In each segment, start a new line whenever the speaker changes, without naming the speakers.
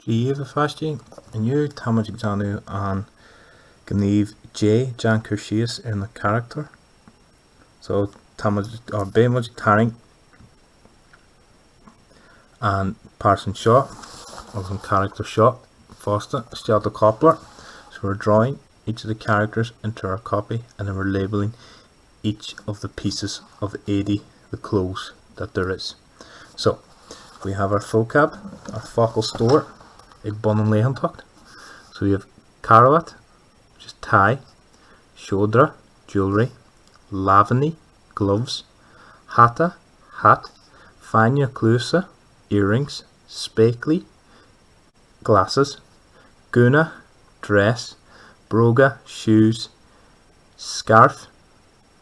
Dia daoibh, a pháistí. Inniu táimid ag déanamh an gníomh J, déan cur síos ar na carachtair. So táimid, or beidh muid ag tarraingt an pearsan seo agus an charachtar seo fosta isteach do cóipleabhar. So we're drawing each of the characters into our copy and then we're labelling each of the pieces of éadaí, the clothes that there is. So, we have our vocab, our focal stór ag bun an léitheantacht. So we have carbhat, which is tie, seodra, jewellery, lámhainní, gloves, hata, hat, fáinne cluasa, earrings, spéaclaí, glasses, gúna, dress, bróga, shoes, scairf,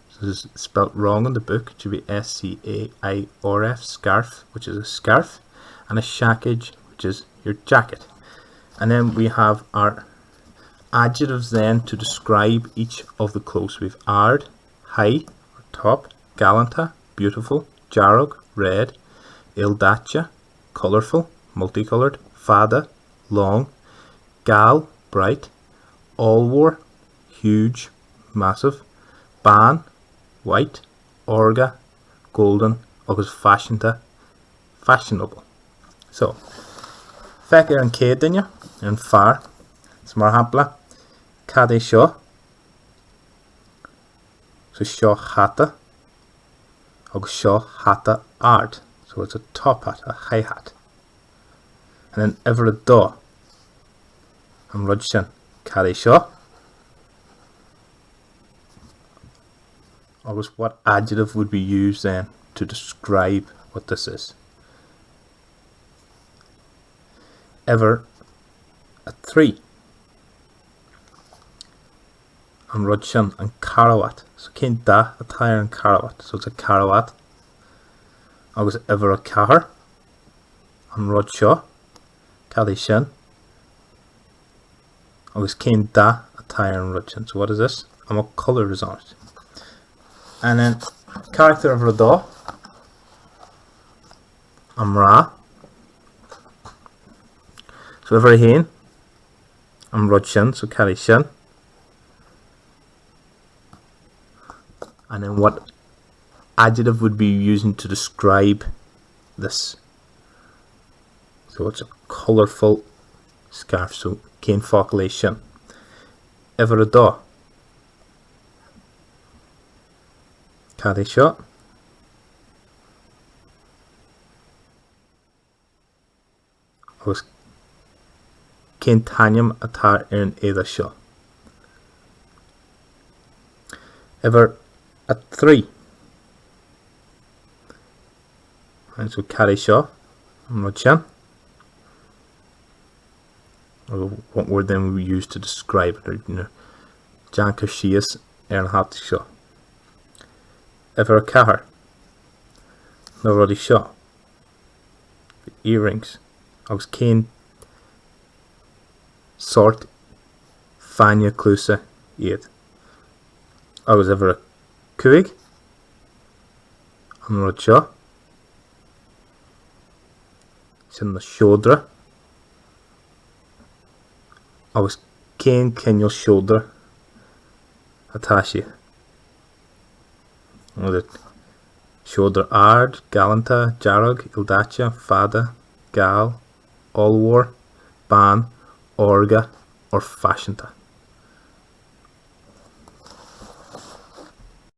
so this is spelt wrong in the book, it should be S-C-A-I-R-F, scarf, which is a scarf, and a seaicéad, which is your jacket. And then we have our adjectives then to describe each of the clothes. We've ard, high, or top, galánta, beautiful, dearg, red, ildaite, colourful, multicoloured, fada, long, geal, bright, ollmhór, huge, massive, bán, white, órga, golden agus faiseanta, fashionable. So, féach ar an chéad duine, ar an fear. So mar shampla, cad é seo? So seo hata agus seo hata ard. So it's a top hat, a high hat. And then uimhir a dó, an rud sin, cad é seo? Agus what adjective would we use then to describe what this is? Uimhir a 3. An rud sin, an carbhat. So cén dath atá ar an carbhat? So it's a carbhat. Agus uimhir a 4. An rud seo, cad é sin? Agus cén dath atá ar an rud sin? So what is this? And what colour is on it? And then carachtar uimhir a dó, an mná. So uimhir a haon, an rud sin, so cad é sin? And then what adjective would be using to describe this? So it's a colourful scarf, so cén focal é sin? Uimhir a dó. Cad é seo? Agus cén t-ainm atá ar an éadach seo? Uimhir a 3. Right, so cad é seo? An rud sin? What word then we use to describe it, or, you know, déan cur síos ar an hata seo. Uimhir a 4. Na rudaí seo. The earrings. Agus cén sórt fáinne cluasa iad. Agus uimhir a 5. An rud seo. Sin na seodra. Agus cén cineál seodra atá sé? Seodra ard, galánta, dearg, ildaite, fada, geal, ollmhór, bán, órga or faiseanta.